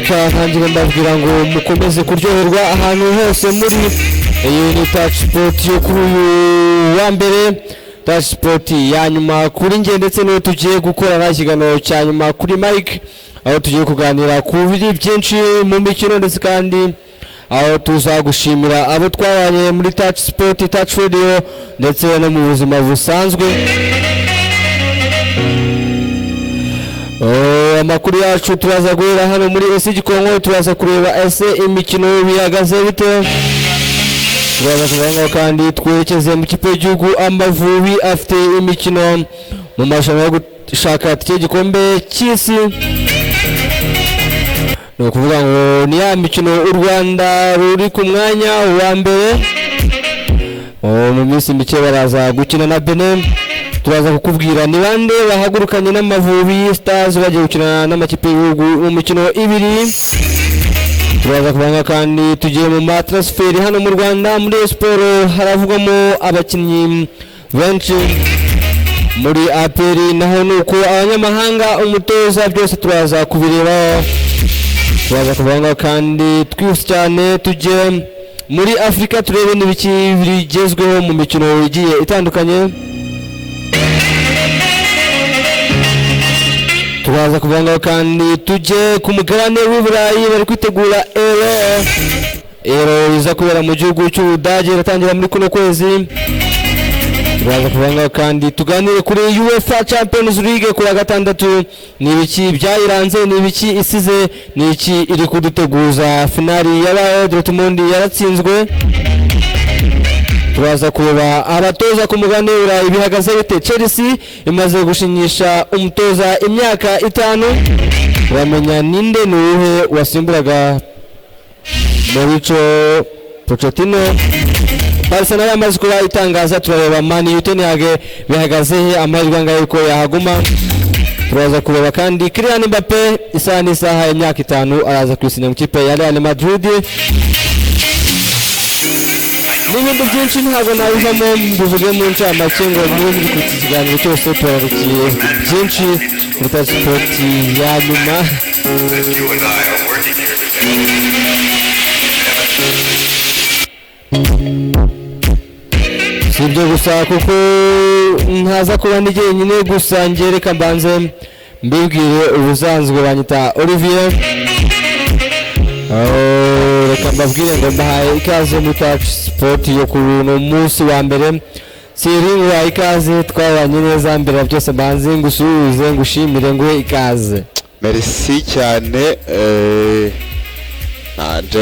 Reka ntangire mbabwira ngo mukomeze kuryoherwa ahantu hose muri iyi ni Touch Sport yo kuri uyu wa mbere, Touch Sport ya nyuma kuri njye ndetse n'uwo tugiye gukorana ikiganiro cya nyuma kuri Mike, aho tugiye kuganira ku biri byinshi mu mikino, ndetse kandi aho tuzagushimira abo twabanye muri Touch Sport, Touch Radio ndetse no mu buzima busanzwe. Amakuru yacu turaza guhera hano muri esi Gikonko, turaza kureba ese imikino bihagaze bite. Turaza kuvuga kandi twerekeze mu kipe y'igihugu Amavubi afite imikino mu marushanwa yo gushaka tike y'igikombe cy'isi. Ni ukuvuga ngo ni ya mikino u Rwanda ruri ku mwanya wa mbere. Mu minsi mike baraza gukina na Benin. Turaza kukubwira ni bande bahagurukanye n'Amavubi Stars bagiye gukina n'amakipe y'ibihugu mu mikino ibiri. Turaza kubanga kandi tugiye mu matransferi hano mu Rwanda, muri siporo haravugwamo abakinnyi benshi, muri APR naho ni uko abanyamahanga, umutoza, byose turaza kubireba. Turaza kubanga kandi twihuse cyane tujye muri Afurika turebe n'ibiki bigezweho mu mikino igiye itandukanye. Turaza kuvangaho kandi tujye ku mugabane w'i Burayi, bari kwitegura Euro. Euro iza kubera mu gihugu cy'Ubudage, iratangira muri kuno kwezi. Turaza kuvangaho kandi tuganire kuri UEFA Champions League kuri wa gatandatu, ni ibiki byayiranze, ni ibiki isize, ni iki iri kuduteguza. Finali yabaye, Dortmund yaratsinzwe. Turaza kureba abatoza ku mugabane w'Uburayi bihagaze bite. Chelsea imaze gushinyisha umutoza imyaka 5, turamenya ninde, ni uwuhe wasimburaga Mauricio Pochettino. Barcelona yamaze kuba itangaza, turareba Man U Ten Hag bihagaze he, amahirwe angahe yuko yahaguma. Turaza kureba kandi Kylian Mbappe isaha n'isaha imyaka 5 araza kwisinya mu kipe ya Real Madrid. N'ibindi byinshi ntabwo nabivamo mbivuge mu ncamake ngo mube muri iki kiganiro cyose, turarikiye byinshi kuri Touch Sport ya nyuma. Si ibyo gusa kuko ntaza kuba ndi jyenyine gusa, njye reka mbanze mbibwire ubusanzwe banyita Olivier. Reka mbabwire ngo mbahaye ikaze muri Touch Sport yo kuri uno munsi wa mbere. Siri nguhaye ikaze, twabanye neza mbere ya byose, mbanze ngusuhuze ngushimire nguhe ikaze. Merci cyane.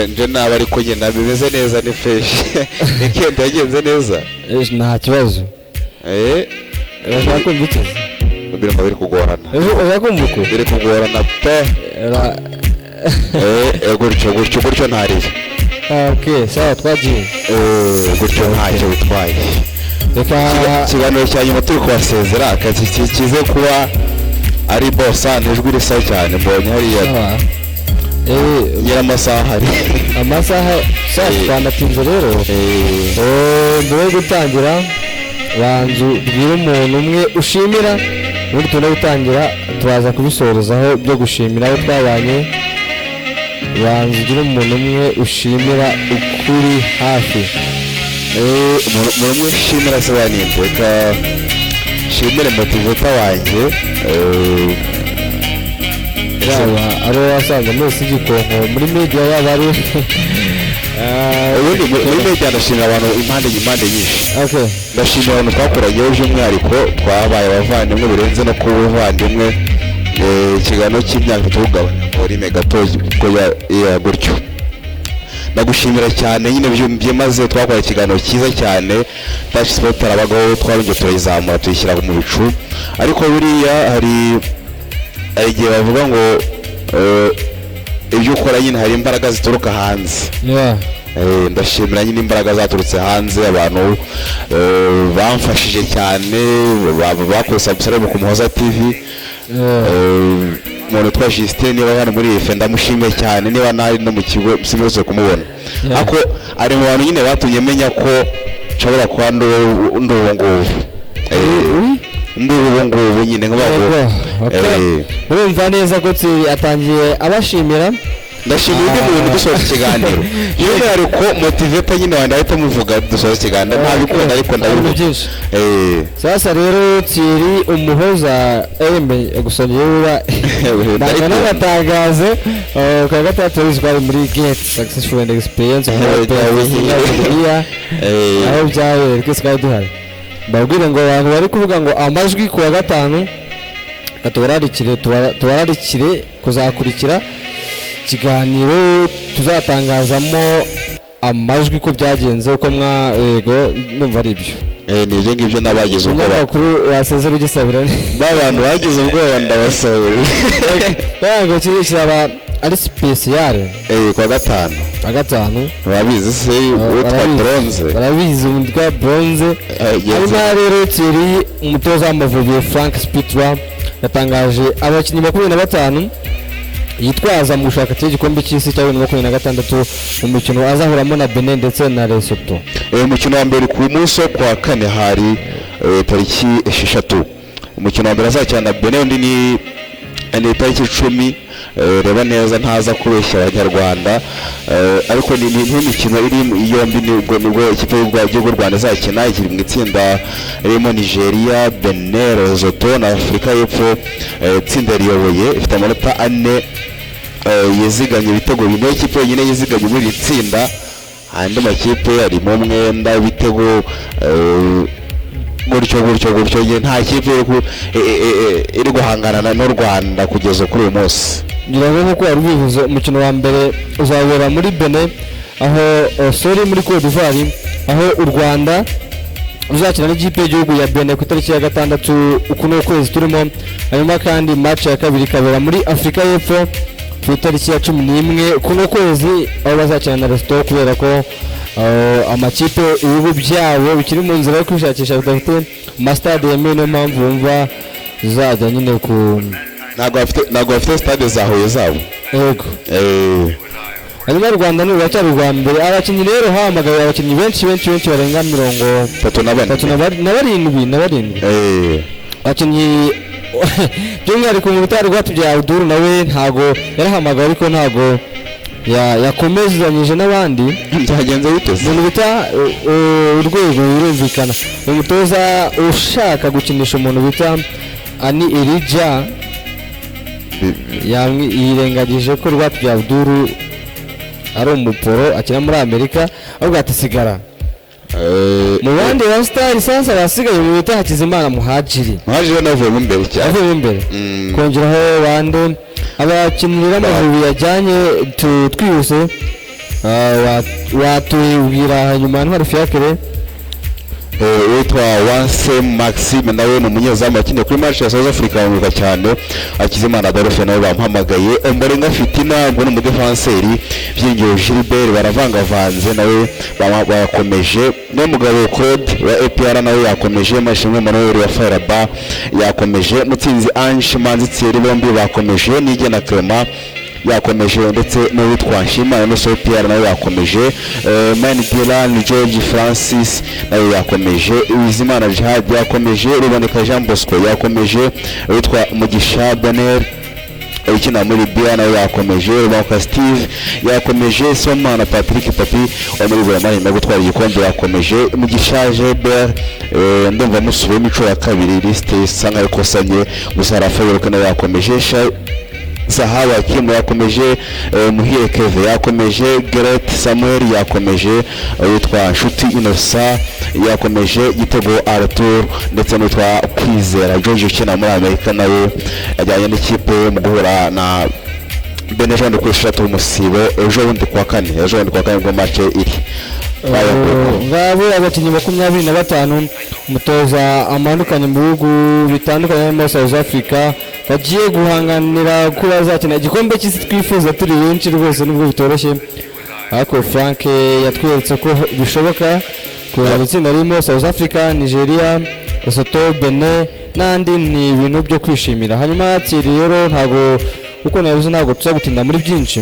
Nje naba ariko nyine bimeze neza, ni fresh. Weekend yagenze neza? Nta kibazo. Urashaka kumva iki? Birimo biri kugorana. Urashaka kumva uko? Biri kugorana pe. Gutyo gutyo gutyo ntariye. Okay, sawa twagiye. Gutyo ntacyo bitwaye. Reka ikiganiro cya nyuma turi kubasezera kize kuba ari bosa, ijwi risa cyane mbonye hariya. Nyiramasaha hari amasaha saa twanatinze rero. Mbere yo gutangira banzu bwira umuntu umwe ushimira, ubundi tubone gutangira turaza kubisorezaho byo gushimira abo twabanye. Banzu ugira umuntu umwe ushimira ukuri hafi. Umuntu umwe ushimira se baninde, reka nshimire motiveta wanjye. Yaba ari uwo wasanze mwese Gikonko muri media, yaba ari ubundi muri media ndashimira abantu impande nyinshi. Ndashimira abantu twakoranye by'umwihariko, twabaye abavandimwe birenze no kuba abavandimwe. Ikiganiro cy'imyaka tugabanya volume gato ya gutyo. Ndagushimira cyane nyine byimaze, twakora ikiganiro cyiza cyane. Touch Sport arabagaho, twarongeye turayizamura tuyishyira mu bicu. Ariko buriya hari igihe bavuga ngo ibyo ukora nyine hari imbaraga zituruka hanze. Ndashimira nyine imbaraga zaturutse hanze, abantu bamfashije cyane, bakoze subscribe ku Muhoza TV. Umuntu witwa Justin niba hano muri ife ndamushimiye cyane, niba nari no mu kigo simberutse kumubona. Ariko ari mu bantu nyine batumye menya ko nshobora kuba ndi ubu ngubu. Ndi ubu ngubu nyine nk'abago. Urumva neza ko Thierry atangiye abashimira. Ndashimira undi muntu dusoza ikiganiro, by'umwihariko motivator nyine wanjye, ahita amuvuga dusoza ikiganiro. Ntabikunda ariko Ibintu ndabivuga. byinshi. Sasa rero Thierry Umuhoza embe gusa njyewe ntabwo n'agatangazo. Ku wa gatandatu turabizi ko ari muri Get Successful and Experience aho byabereye, twese twari duhari. Mbabwire ngo abantu bari kuvuga ngo amajwi ku wa gatanu, reka tubararikire kuzakurikira ikiganiro tuzatangazamo amajwi ko byagenze uko mwa. Yego, ndumva ari ibyo. Ni ibyo ngibyo n'abagize ubwoba. Umunyamakuru wasezera ugisabira. B'abantu bagize ubwoba, ndabasabira. Ntabwo kizaba ari special. Ku wa gatanu. Wa gatanu. Urabizi se uwitwa Barabizi. Bronze? Barabizi, witwa Bronze. Hanyuma rero Thierry, umutoza w'Amavubi Frank Spittler yatangaje abakinnyi 25 yitwaza mu gushaka igikombe cy'isi cya 2026 mu mikino azahuramo na Benin ndetse na Lesotho. Uyu mukino wa mbere ku munsi wo kuwa kane hari tariki 6, umukino wa mbere azakina na Benin, undi ni tariki 10. Reba neza ntaza kubeshya Abanyarwanda, ariko ni nk'imikino iri yombi nibwo ikipe y'igihugu Rwanda izakina ikiri mu itsinda ririmo Nigeria, Benin, Lesotho na Afurika y'Epfo. Itsinda riyoboye ifite amanota 4, yizigamye ibitego 4, ikipe yonyine yizigamye muri iri tsinda. Andi makipe arimo umwenda w'ibitego, gutyo gutyo gutyo nyine, nta kipe iri guhangana n'u Rwanda kugeza kuri uyu munsi. Ngira ngo nk'uko wari ubivuze, umukino wa mbere uzabera muri Benin aho, sorry, muri Cote d'Ivoire, aho u Rwanda ruzakina n'ikipe y'igihugu ya Benin ku itariki ya 6 uku ni ukwezi turimo. Hanyuma kandi match ya kabiri ikabera muri Afurika y'Epfo ku itariki ya 11 kuno kwezi, aho bazakina na Lesotho, kubera ko amakipe ibihugu byabo bikiri mu nzira yo kwishakisha, bidafite amasitade yemewe, niyo mpamvu wumva zizajya nyine ku Ntabwo bafite stade za Huye zabo. Yego. Hanyuma u Rwanda ni ruracyari urwa mbere. Abakinnyi rero, hahamagawe abakinnyi benshi benshi benshi barenga mirongo 37. Tatu na barindwi. Abakinnyi by'umwihariko mu rutare rwatubyaye Abdul, nawe ntago yarahamagawe, ariko ntago yakomezanyije n'abandi. Byagenze bite se? Umuntu bita urwego birumvikana, umutoza ushaka gukinisha umuntu bita Ani Elija yirengagije ko Rwatubyaye Abdul ari umuporo akina muri Amerika, ahubwo ati sigara mu bandi ba star. Sasa basigaye mu bita Hakizimana Muhajiri. Muhajiri navuyemo imbere cyane. Avuye imbere. Kongeraho bande abakinnyi b'Amavubi yajyanye twihuse, watubwira hanyuma Ntwari Fiacre. Uwitwa Wanse Maxime nawe ni umunyezamu wakinnye kuri match ya South Africa, bamwibuka cyane. Hakizimana Adolphe nawe bamuhamagaye. Ombolenga Fitina ubwo ni umudefanseri. Byiringiro Gilbert baravangavanze nawe bakomeje. Mugabo Claude wa APR nawe yakomeje. Mashimwe Emmanuel wa FAR Rabat yakomeje. Mutsinzi Ange, Manzi Thierry bombi bakomeje. Niyigena Clement yakomeje, ndetse n'uwitwa Nshimiyimana Innocent APR nawe yakomeje. Mani Dylan George Francis nawe yakomeje. Bizimana Jihad yakomeje. Ruboneka Jean Bosco yakomeje. Uwitwa Mugisha Daniel ukina muri Libya nawe yakomeje. Rubanguka Steve yakomeje. Sibomana Patrick Papi wo muri Burama nyuma yo gutwara igikombe yakomeje. Mugisha Gilbert, ndumva musubiyemo inshuro ya kabiri, liste isa nkaho ikosanye gusa. Rafael nawe yakomeje. Zahabu Hakimu yakomeje. Muhire Keve yakomeje. Geret Samuel yakomeje. Witwa Nshuti Innocent yakomeje. Gitego Arthur ndetse n'uwitwa Kwizera George ukina muri Amerika nawe ajyanye n'ikipe mu guhura na Benin ejo bundi kuri 6 umusibo, ejo bundi kuwa kane, ejo bundi kuwa kane ubwo match iri. Ngabo abakinnyi 25 umutoza amanukanye mu bihugu bitandukanye harimo South Africa bagiye guhanganira ko bazakina igikombe cy'isi twifuza turi benshi rwose, nubwo bitoroshye, ariko Frank yatweretse ko bishoboka kureba itsinda ririmo South Africa, Nigeria, Lesotho, Benin n'andi, ni ibintu byo kwishimira. Hanyuma Thierry rero, ntabwo uko nabivuze, ntabwo tuza gutinda muri byinshi.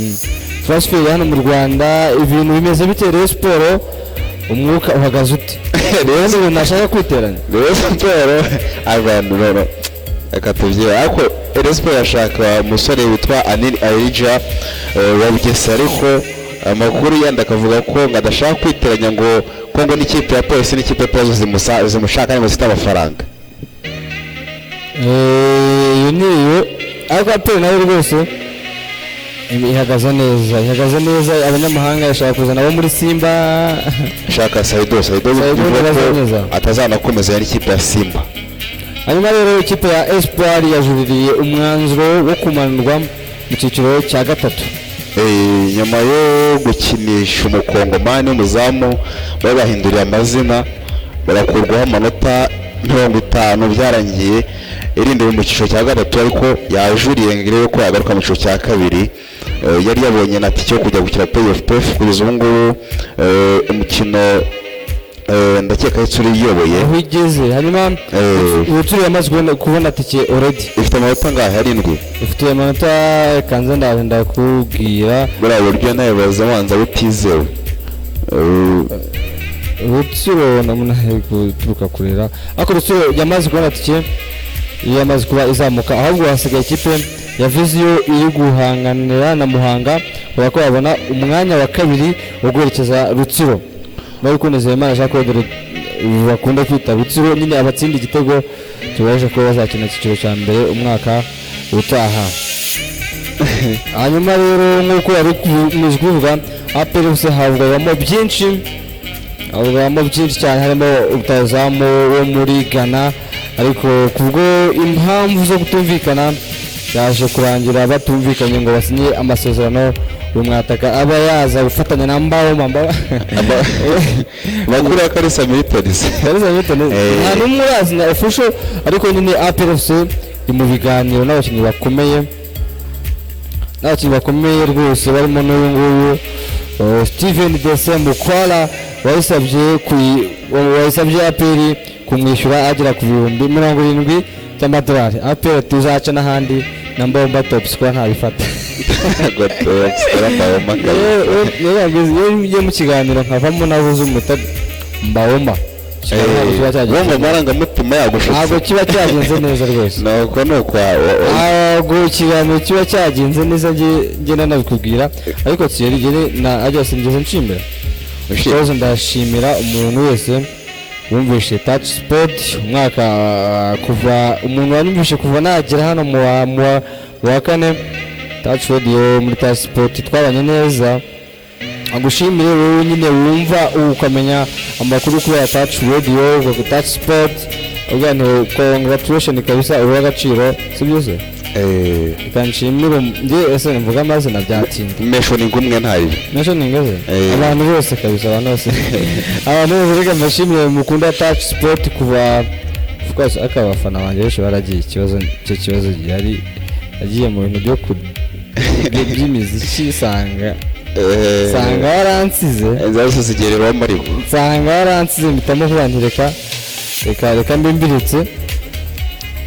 Transfer hano mu Rwanda ibintu bimeze bite? Rayon Sport umwuka uhagaze ute? Rero ibintu nashaka kwiteranya. Rayon Sport abantu rero Reka tubyere, ariko Rayon Sport yashaka umusore witwa Anil Arija wa Bugesera, ariko amakuru yandi akavuga ko ngo adashaka kwiteranya, ngo ko ngo n'ikipe ya Polisi n'ikipe ya Polisi zimushaka ngo zifite amafaranga. Iyo ni iyo, ariko APR nayo rwose ihagaze neza, ihagaze neza. Abanyamahanga yashaka kuzana abo muri Simba. Shaka Saido, Saido. Saido bivuga ntibaze ko neza. atazanakomeza n'ikipe ya Simba. Hanyuma rero ikipe ya Espoir yajuririye umwanzuro wo kumanurwa mu cyiciro cya gatatu. Nyuma yo gukinisha umukongomani w'umuzamu, bari bahinduriye amazina, barakurwaho amanota 50, byarangiye irindiriye mu cyiciro cya gatatu, ariko yajuriye ngo irebe ko yagaruka mu cyiciro cya kabiri. Yari yabonye na tike yo kujya gukina playoff. Kugeza ubu ngubu umukino ndakeka ko iyoboye. Aho igeze hanyuma Rutsiro yamaze kubona tike already. Ifite amanota angahe? Arindwi? Ifite amanota, kanze ndaje ndakubwira. Buriya buryo nawe baza banza butizewe. Rutsiro ndabona hari guturuka kurera, ariko Rutsiro yamaze kubona tike, yamaze kuba izamuka. Ahubwo hasigaye ikipe ya Vision iri guhanganira na Muhanga kubera ko babona umwanya wa kabiri wo guherekeza Rutsiro. Bari kunezera Jean Claude bakunda kwita Rutsiro nyine, abatsinda igitego tubashe kuba bazakina icyiciro cya mbere umwaka utaha. Hanyuma rero nk'uko yari kubivuga, APR FC havugwamo byinshi, havugwamo byinshi cyane, harimo rutahizamu wo muri Ghana, ariko kubwo impamvu zo kutumvikana yaje kurangira batumvikanye ngo basinye amasezerano. Uyu mwataka aba yaza gufatanya na Mbaho Mamba. Amakuru ya Kalisa Milton. Kalisa Milton. Nta n'umwe urazinya official, ariko nyine APR FC iri mu biganiro n'abakinnyi bakomeye, n'abakinnyi bakomeye rwose, barimo n'uyu nguyu Steven Dese Mukwala wayisabye APR kumwishyura agera ku 70,000 by'amadolari. APR tuzaca n'ahandi na Mbomba top score ntabifata. Iyo ngiye mu kiganiro nkavamo nabuze umuta Mbawoma, ikiganiro ntabwo kiba cyagenze wumva neza. Amarangamutima yagushutse. Ntabwo kiba cyagenze neza rwose. Nuko ni ukwa Ntabwo ikiganiro kiba cyagenze neza. Njye nanabikubwira, ariko Thierry, njye na ajya sinigeze nshimira ikibazo. Ndashimira umuntu wese wumvishe Touch Sport umwaka, kuva umuntu wanyumvishe kuva nagera hano mu wa kane Touch Radio, muri Touch Sport twabanye neza. Agushimire wowe nyine wumva ukamenya amakuru kubera Touch Radio, Touch Sport, ubwo nti congratulation kabisa, uha agaciro, si byo se? Reka nshimire njye, ese mvuga amazina byatinda. Mesho ni ngumwe ntayo. Nasho ningaze. Eh. Abantu bose kabisa, abantu bose, abantu bose, reka mbashimire mukunda Touch Sport kuva, of course, ariko abafana banjye benshi baragiye. Ikibazo icyo kibazo gihari, agiye mu bintu byo ku by'imiziki, sanga yaransize. Zose zigereraho muri bo. Nsanga yaransize, mpitamo kuba nti reka reka reka mbe mbiritse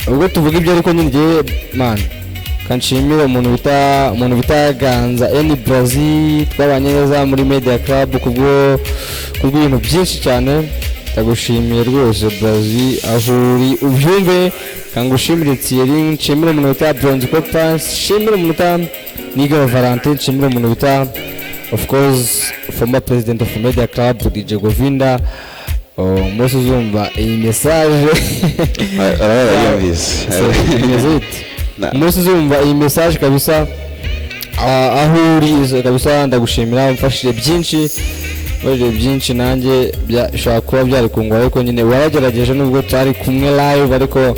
ubwo tuvuga ibyo. Ariko nyine ngiye man kanshimire umuntu bita Ganza N Brazil, twabanye neza muri Media Club kubwo ibintu byinshi cyane. Ndagushimiye rwose Brazil, aho uri ubyumve. Kangushimire Thierry, nshimire umuntu bita Bronze Copa, nshimire umuntu bita Nigel Valentin, nshimire umuntu bita, of course, former president of Media Club DJ Govinda. Oh, umunsi uzumva iyi message Arayumvise. Bimeze bite? Na- Umunsi uzumva iyi message kabisa, aho uri kabisa ndagushimira, umfashije byinshi, umfashije byinshi. Nanjye bishobora kuba byari kungora, ariko nyine waragerageje nubwo tutari kumwe live, ariko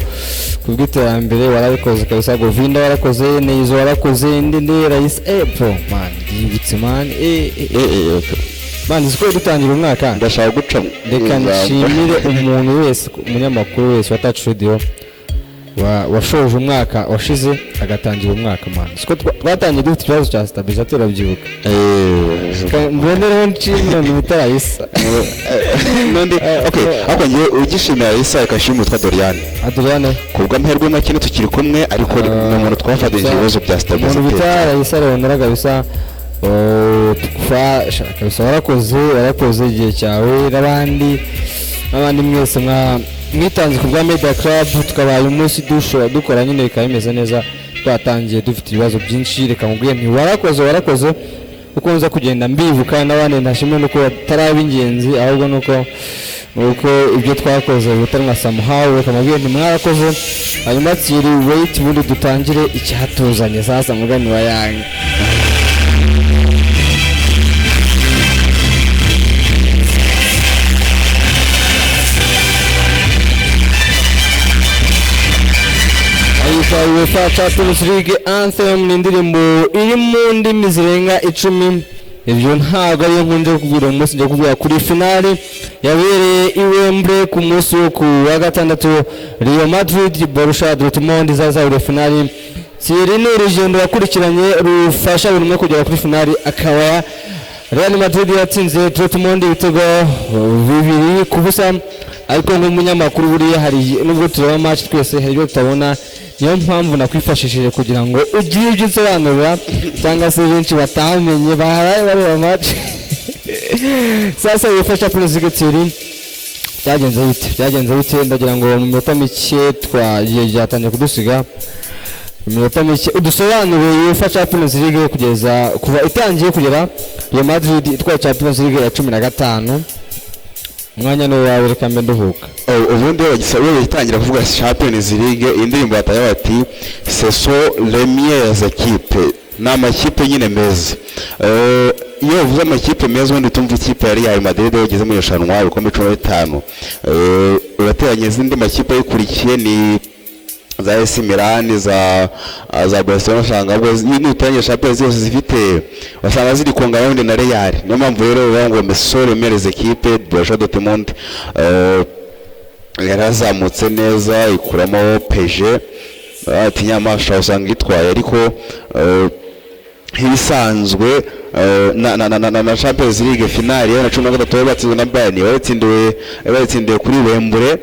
kubw'iterambere warabikoze kabisa. Govinda warakoze, Neizo warakoze, indi ndi Raisa, bro man, ndibutse man, man, siko dutangira umwaka. Ndashaka guca mu Reka ijambo. nshimire umuntu wese, umunyamakuru wese wa Touch Radio washoje umwaka washize agatangira umwaka, man. Siko twatangiye dufite ikibazo cya stabilisateur, urabyibuka? Mbonereho nshimire umuntu utarayisa. N'undi, okay, ariko ngewe ugishimira Isa, reka nshimire witwa Doriane. Adriane. Ku bw'amahirwe make tukiri kumwe, ariko ni umuntu twafatanyije ibibazo bya Umuntu stabilisateur. bita Raisa Leonora kabisa, oh, kabisa warakoze, warakoze igihe cyawe, n'abandi n'abandi mwese mwa Mwitanze ku bwa Media Club, tukabaye umunsi dushobora dukora nyine bikaba bimeze neza. Twatangiye dufite ibibazo byinshi. Reka nkubwire nti warakoze, warakoze, uko nza kugenda mbibuka n'abandi ntashimwe nuko bataraba ingenzi, ahubwo nuko ibyo twakoze bitari nka somehow. Reka mubwire nti mwarakoze. Hanyuma Thierry, wait, ubundi dutangire icyatuzanye sasa, mugani wa Yanga. Ayitwa UEFA Champions League Anthem, ni indirimbo iri mu ndimi zirenga 10. Ibyo ntabwo ariyo nkunze kukubwira uyu munsi. Njya kukubwira kuri finale yabereye i Wembley ku munsi wo ku wa gatandatu, Real Madrid Borussia Dortmund zazahuriye finale. Thierry, ni urugendo wakurikiranye rufasha buri umwe kugera kuri finale, akaba Real Madrid yatsinze Dortmund ibitego 2-0. Ariko nk'umunyamakuru buriya hari nubwo tureba match twese, hari ibyo tutabona. Niyo mpamvu nakwifashishije kugira ngo ugire ibyo unsobanurira cyangwa se benshi batamenye baharaye bareba match. Sasa UEFA Champions League, Thierry, byagenze bite? Byagenze bite? Ndagira ngo mu minota mike twagiye byatangiye kudusiga, iminota mike, udusobanurire UEFA Champions League kugeza kuva itangiye kugera Real Madrid itwaye Champions League ya 15. Umwanya ni uwawe, reka mbe nduhuka. Oh, ubundi iyo bagitangira kuvuga Champions League, indirimbo bataye bati "Ce sont les meilleures équipes", ni amakipe nyine meza. Iyo bavuze amakipe meza, ubundi tumva ikipe ya Real Madrid yageze mu irushanwa ibikombe 15. Urateranya izindi makipe ayikurikiye ni za AC Milan, za Barcelona, usanga ahubwo nuteranya Champions zose zifite, wasanga ziri kungana n'ubundi na Real. Niyo mpamvu rero bavuga ngo "Ce sont les meilleures équipes". Borussia Dortmund yarazamutse neza, ikuramo PSG, ati nyamaswa usanga itwaye. Ariko nk'ibisanzwe na Champions League finale ya 13 bari batsinzwe na Bayern, bayitsindiwe kuri Wembley.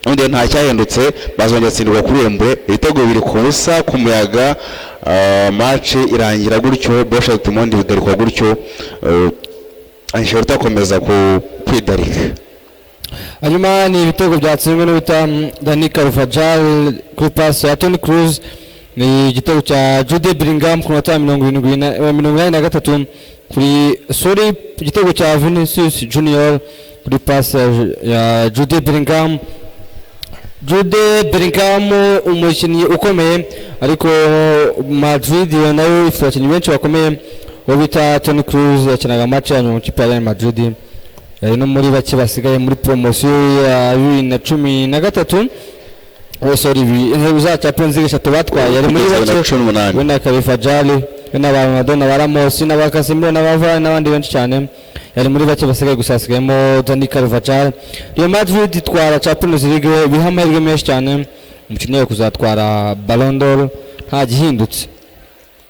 Ubundi nta cyahindutse, bazongera batsindirwa kuri Wembley ibitego 2-0 ku muyaga. Match irangira gutyo, Borussia Dortmund bigarukwa gutyo, Ancelotti akomeza ku kwidarika. Hanyuma ni ibitego byatsinzwe n'uwita Dani Carvajal kuri pasi ya Toni Kroos, ni igitego cya Jude Bellingham ku minota 70 na 83 kuri, sorry, igitego cya Vinicius Junior kuri pasi ya Jude Bellingham. Jude Bellingham, umukinnyi ukomeye, ariko Madrid yo nayo ifite abakinnyi benshi bakomeye. Uwo bita Toni Kroos yakinaga match ya nyuma mu ikipe ya Real Madrid, yari no muri bake basigaye muri promotion ya 2013. Oh sorry, za Champions League eshatu batwaye yari muri Kugeza bake. 2018. We na Carvajal, we na ba Ronaldo na ba Ramos na ba Casemiro na ba Varane n'abandi benshi cyane, yari muri bake basigaye, gusa hasigayemo Dani Carvajal. Real Madrid itwara Champions League, biha amahirwe menshi cyane umukinnyi we kuzatwara Ballon d'Or nta gihindutse.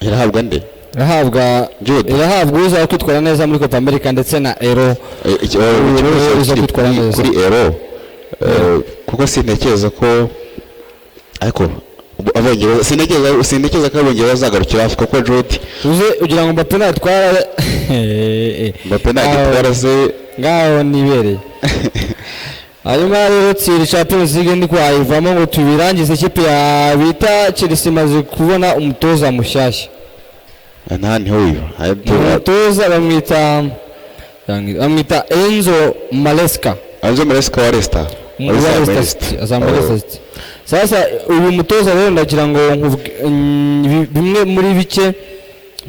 Irahabwa nde? Irahabwa Jude. Irahabwa uza kwitwara neza muri Copa America ndetse na Euro. Ikibazo Uza kiri kwitwara neza. kuri Euro, kuko sintekereza ko, ariko Abongereza, sintekereza ko Abongereza bazagarukira hafi, kuko Jude Uze ugira ngo Mbappe natwara? Mbappe nagitwara se? Ngaho nibereye. Hanyuma rero Thierry, Champions League ndi kwayivamo ngo tubirangize. Ikipe ya bita Chelsea imaze kubona umutoza mushyashya. Nta ntihuyu. Umutoza bamwita Enzo Maresca. Enzo Maresca wa Leicester? Wa Leicester City, azamura Leicester City. Sasa uyu mutoza rero ndagira ngo bimwe muri bike,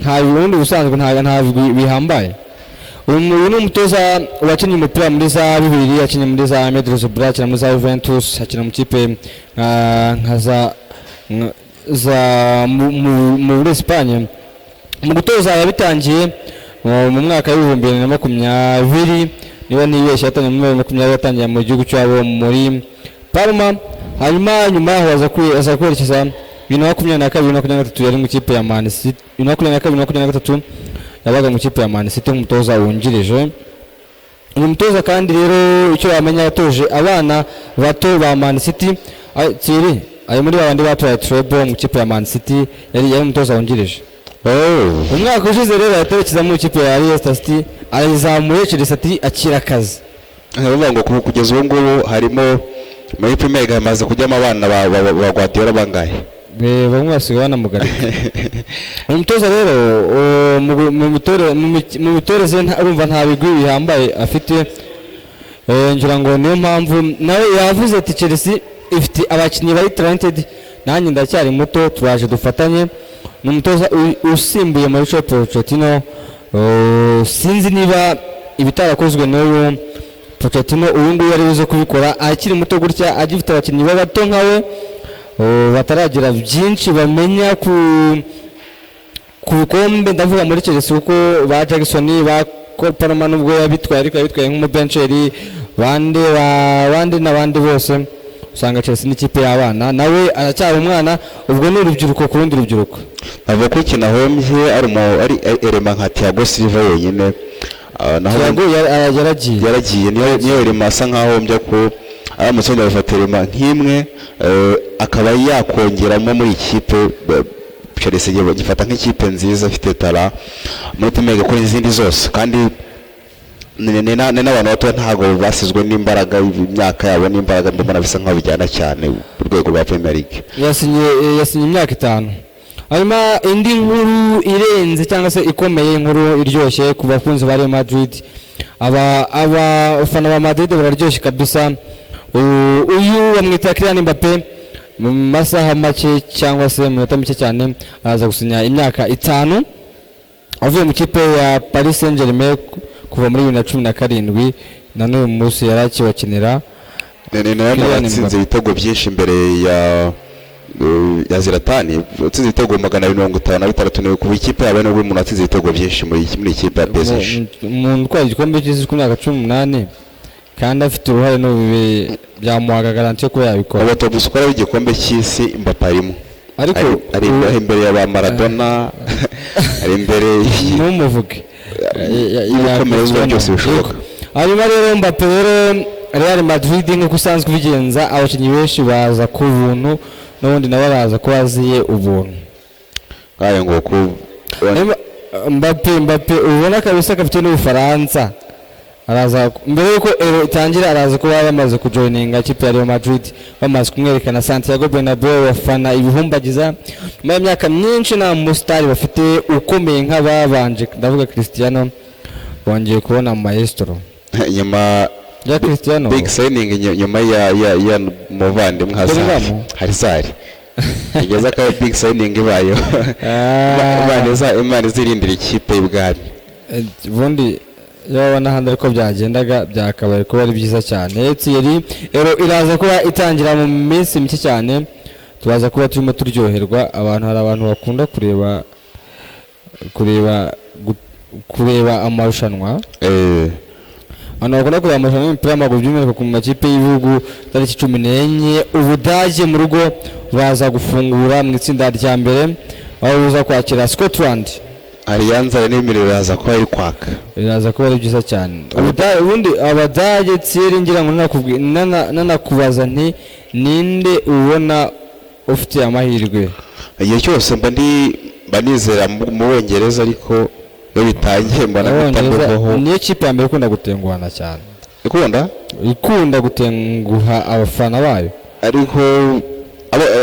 nta bundi busanzwe, nta bigwi bihambaye. Uyu ni umutoza wakinnye umupira muri za bibiri, yakinnye muri za Middlesbrough, akina muri za Juventus, akina mu kipe nka za muri Espagne. Mu gutoza yabitangiye mu mwaka w'2020, niba nibeshye yatangiye mu 2020, yatangiye mu gihugu cyabo muri Parma. Hanyuma nyuma yaho aza kwerekeza 2022, 2023 yari mu ikipe ya Man City. 2022, 2023 yabaga mu ikipe ya Man City nk'umutoza wungirije. Uyu mutoza kandi rero icyo wamenya, yatoje abana bato ba Man City. Thierry, ayo muri babandi batoye treble mu ikipe ya Man City, yari umutoza wungirije. Oh. Umwaka ushize rero yaterekeza mu ikipe ya Leicester City, ayizamuye Chelsea ati akira akazi. Ndavuga ngo kugeza ubu ngubu harimo Muri Premier League hamaze kujyamo abana ba Guardiola bangahe? Bamwe basigaye banamugarika. Umutoza rero mu mitoreze urumva nta bigwi bihambaye afite. Ngira ngo niyo mpamvu nawe yavuze ati Chelsea ifite abakinnyi bari talented, nanjye ndacyari muto, turaje dufatanye. Ni umutoza usimbuye Mauricio Pochettino. Sinzi niba ibitarakozwe n'uyu Pochettino uyu nguyu ari buze kubikora akiri muto gutya, agifite abakinnyi bato nkawe, bataragira byinshi bamenya ku bikombe. Ndavuga muri Chelsea, kuko ba Jackson, ba Cole Palmer, nubwo yabitwaye ariko yabitwaye nk'umubencheri, bande ba bande n'abandi bose, usanga Chelsea n'ikipe y'abana, nawe aracyari umwana. Ubwo ni urubyiruko ku rundi rubyiruko. Navuga ko ikintu ahombye ari élément nka Thiago Silva wenyine. Naho Thiago yaragiye. Yaragiye, niyo élément asa nkaho ahombye, ko aramutse wenda agafata élément nk'imwe, akaba yakongeramo muri ikipe. Chelsea gifata nk'ikipe nziza ifite talent muri Premier League kuri izindi zose, kandi ni n'abantu bato, ntabwo basizwe n'imbaraga, imyaka yabo n'imbaraga mbona bisa nkaho bijyana cyane ku rwego rwa Premier League. Yasinye imyaka 5. Hanyuma indi nkuru irenze cyangwa se ikomeye, inkuru iryoshye ku bakunzi ba Real Madrid, abafana ba Madrid bararyoshye kabisa. Uyu bamwita Kylian Mbappe, mu masaha make cyangwa se mu minota mike cyane araza gusinya imyaka 5, avuye mu kipe ya Paris Saint-Germain kuva muri 2017, na n'uyu munsi yari akibakinira. Ni nawe muntu Kylian watsinze Mbappe. ibitego byinshi imbere ya Zlatan, watsinze ibitego 256, ni kuva ikipe yabo, nibwo umuntu watsinze ibitego byinshi muri ikipe ya PSG. Umuntu utwaye igikombe cy'isi ku myaka 18 kandi afite uruhare, n'ubu byamuhaga garantie yo kuba yabikora. Aba top scorer w'igikombe cy'isi Mbappe arimo. Ariko Ari imbere ya ba Maradona, ari imbere ntumuvuge. y'ibikomerezwa byose bishoboka. Hanyuma rero Mbappe rero, Real Madrid nk'uko usanzwe ubigenza, abakinnyi benshi baza ku buntu, n'ubundi nawe araza kuba aziye ubuntu. Ngayo ngo ku Hanyuma, Mbappe ubona kabisa kapiteni w'Ubufaransa, araza mbere yuko Euro itangira, araza kuba yamaze kujoininga ikipe ya Real Madrid, bamaze kumwerekana Santiago Bernabeu, bafana ibihumbagiza. Nyuma y'imyaka myinshi nta musitari bafite ukomeye nk'ababanje, ndavuga Cristiano, bongeye kubona maestro nyuma ya Cristiano. Big signing nyuma ya muvandimwe Hazard. Bellingham? Hazard igeze akaba big signing ibayeho. Imana izirindira ikipe y'ubwami. Ubundi iyo wabona ahandi ariko byagendaga byakabaye kuba ari byiza cyane. Thierry, Euro iraza kuba itangira mu minsi mike cyane, turaza kuba turimo turyoherwa. Abantu, hari abantu bakunda kureba amarushanwa, abantu bakunda kureba amarushanwa y'umupira w'amaguru, by'umwihariko ku makipe y'ibihugu. Tariki 14 Ubudage mu rugo baza gufungura mu itsinda rya mbere, aho buza kwakira Scotland. Allianz n'imiriro iraza kuba iri kwaka. Biraza kuba ari byiza cyane. Ubundi Abadage, Thierry, ngira ngo nanakubaza nti ninde ubona ufite amahirwe? Igihe cyose mba nizera mu Bongereza, ariko iyo bitangiye mbona Abongereza bitamuvaho. Niyo kipe ya mbere ikunda gutenguhana cyane. Ikunda? Ikunda gutenguha abafana bayo. Ariko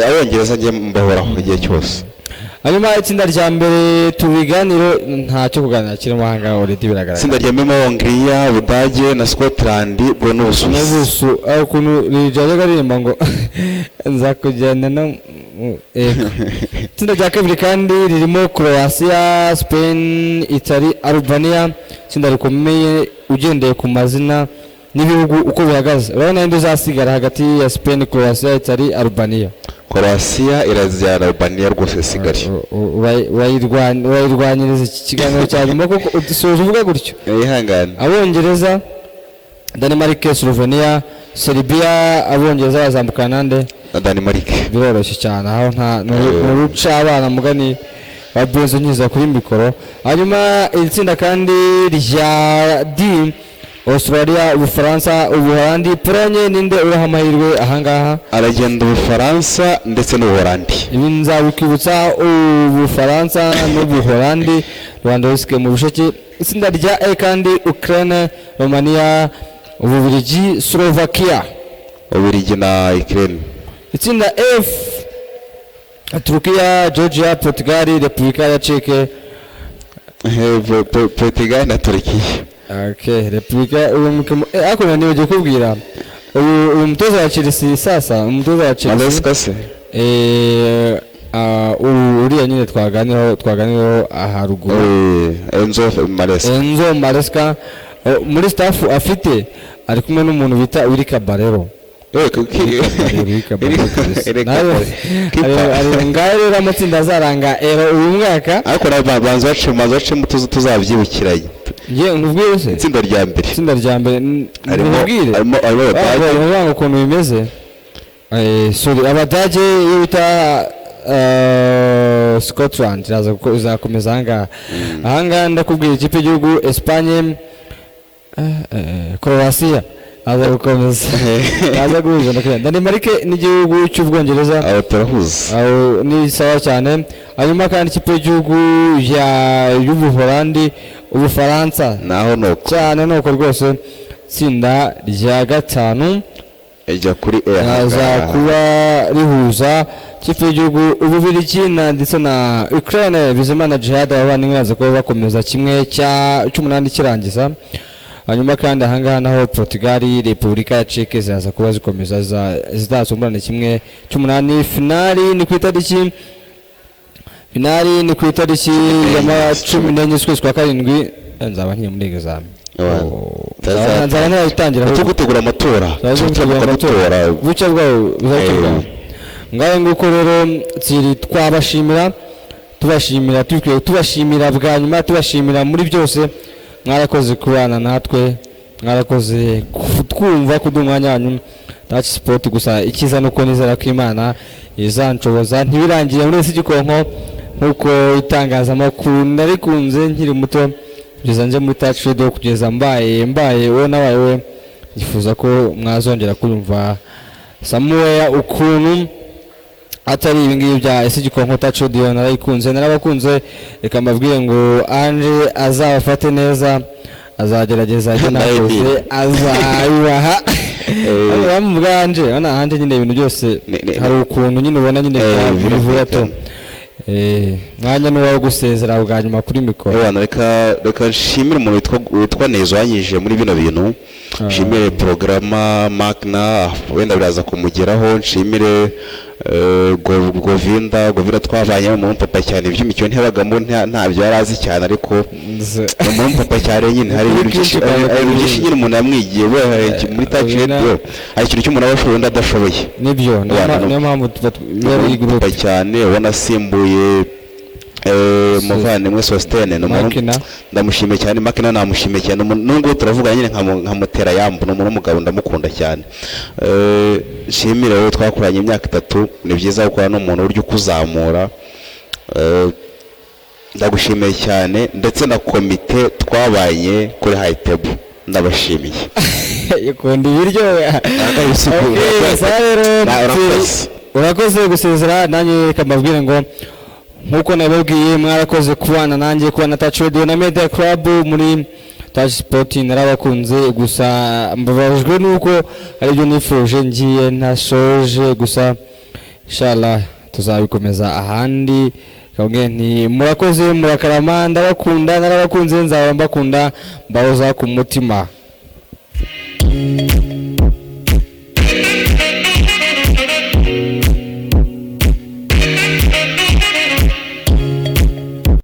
Abongereza njye mbahoraho igihe cyose. Hanyuma itsinda rya mbere tubiganiro, ntacyo kuganira kirimo aha ngaha, already biragaragara. Itsinda rya mbere, Hongiriya, Ubudage na Scotland, bwo n'Ubusuwisi. Nyabusu aho ukuntu rijyaga ririmba ngo nzakujyana no ego. Itsinda rya kabiri kandi ririmo Croatia, Spain, Italy, Albania, itsinda rikomeye ugendeye ku mazina n'ibihugu uko bihagaze. Urabona indi uzasigara hagati ya Spain, Croatia, Italy, Albania? Croatia irazira Albania rwose sigari. Urayirwanyiriza iki kiganiro cya nyuma kuko usoje uvuga gutyo. Ihangane. Abongereza, Denmark, Slovenia, Serbia. Abongereza bazambukana nande? Na Denmark. Biroroshye cyane aho, nta ni uruca abana mugani wa Benzo nkiza kuri mikoro. Hanyuma iri tsinda kandi rya D, Australia, Ubufaransa, Ubuholandi, Pologne, ninde uraha amahirwe ahangaha? Aragenda Ubufaransa ndetse n'Ubuholandi. Ibi nzabikwibutsa, Ubufaransa n'Ubuholandi, Lewandowski mu bushake. Itsinda rya E kandi, Ukraine, Romania, Ububiligi, Slovakia. Ubirigi na Ukraine. Itsinda F, Turukiya, Georgia, Portugal, Repubulika ya Czech. Portugal na Turkiya. Okay, Repubulika uyu mukino, ariko nibagiwe kubwira uyu mutoza wa Chelsea, sasa umutoza wa Chelsea Maresca se? Uriya nyine twaganiraho haruguru. Enzo Maresca. Enzo Maresca, muri staff afite ari kumwe n'umuntu bita Willy Caballero. Willy Caballero kabisa. Ngaho rero amatsinda azaranga Euro uyu mwaka. Ariko nawe banza bacemo tuzabyibukiranye. Ye, nkubwire se? Itsinda rya mbere. Itsinda rya mbere Harimo nkubwire. harimo Abadage. Abadage ukuntu bimeze, sorry, Abadage, iyo bita Scotland iraza izakomeza ahangaha. Ahangaha ndakubwira ikipe y'igihugu Espagne, Croatia aza gukomeza, aza guhuza na Denmark n'igihugu cy'Ubwongereza. Aho turahuza. Aho ni sawa cyane. Hanyuma kandi ikipe y'igihugu y'Ubuholandi, Ubufaransa. Naho nuko. Cyane nuko rwose. Itsinda rya gatanu ijya kuri E. aza kuba rihuza ikipe y'igihugu Ububirigi na ndetse na Ukraine. Bizimana Jihad, abavandimwe baza kuba bakomeza kimwe cya cy'umunani kirangiza. Hanyuma kandi ahangaha naho Portugal, Repubulika ya Czech ziraza kuba zikomeza zizasumburana kimwe cy'umunani. Finali ni ku itariki ya 14 z'ukwezi kwa karindwi. Nzaba nkiye muri examen. Oh, nzaba ntarayitangira. Turi gutegura amatora. Turaza gutegura amatora. Bucya bwawo buzacya bwawo. Ngaho nguko rero tsiri, twabashimira, tubashimira tubikwiye, tubashimira bwa nyuma, tubashimira muri byose. Mwarakoze kubana natwe, mwarakoze kutwumva, kuduha umwanya wanyu. Touch Sport gusa ikiza nuko nizera ko Imana izanshoboza ntibirangire muri ese gikonko, nkuko itangazamakuru narikunze nkiri muto kugeza nje muri Touch Radio, kugeza mbaye wowe nabaye we. Nifuza ko mwazongera kumva somewhere ukuntu atari ibi ngibi bya ese gikonko. Touch Radio narayikunze, narabakunze. Reka mbabwire ngo Ange azabafate neza, azagerageza ibyo nakoze azabibaha. Bamuvuga Ange, urabona Ange nyine ibintu byose hari ukuntu nyine ubona nyine bivuga to. Mwanya ni uwawe gusezera bwa nyuma kuri mikoro. Ewana, reka nshimire umuntu witwa Nezo wanyije muri bino bintu, nshimire porogaramu Magna, wenda biraza kumugeraho, nshimire Govinda twavanye mu papa cyane iby'imikino ntiyabagamo, ntabyo yari azi cyane, ariko ni umuntu papa cyane nyine. Hari ibintu byinshi, hari ibintu byinshi nyine umuntu yamwigiye we, muri Touch Radio hari ikintu cy'umuntu aba ashoboye undi adashoboye. Nibyo, Ewana, niyo mpamvu tuba yari papa group cyane ubona asimbuye umuvandimwe Sostene, ni umuntu Makina. Ndamushimiye cyane Makina, namushimiye cyane. Nubwo turavugana nyine nkamutera yambu, ni umuntu w'umugabo, ndamukunda cyane. Nshimire rero twakoranye imyaka 3, ni byiza gukorana n'umuntu urya ukuzamura. Ndagushimiye cyane, ndetse na komite twabanye kuri high table, ndabashimiye. Ikunda ibiryo. Okay, sawa rero. Urakoze. Urakoze gusezera. Nanjye reka mbabwire ngo nkuko nababwiye, mwarakoze kubana nanjye, kubana Touch Radio na Media Club muri Touch Sport. Narabakunze, gusa mbabajwe nuko hari ibyo nifuje ngiye ntasoje, gusa inshallah tuzabikomeza ahandi. Kamwe nti murakoze, murakarama, ndabakunda, narabakunze, nzaba mbakunda, mbahoza ku mutima.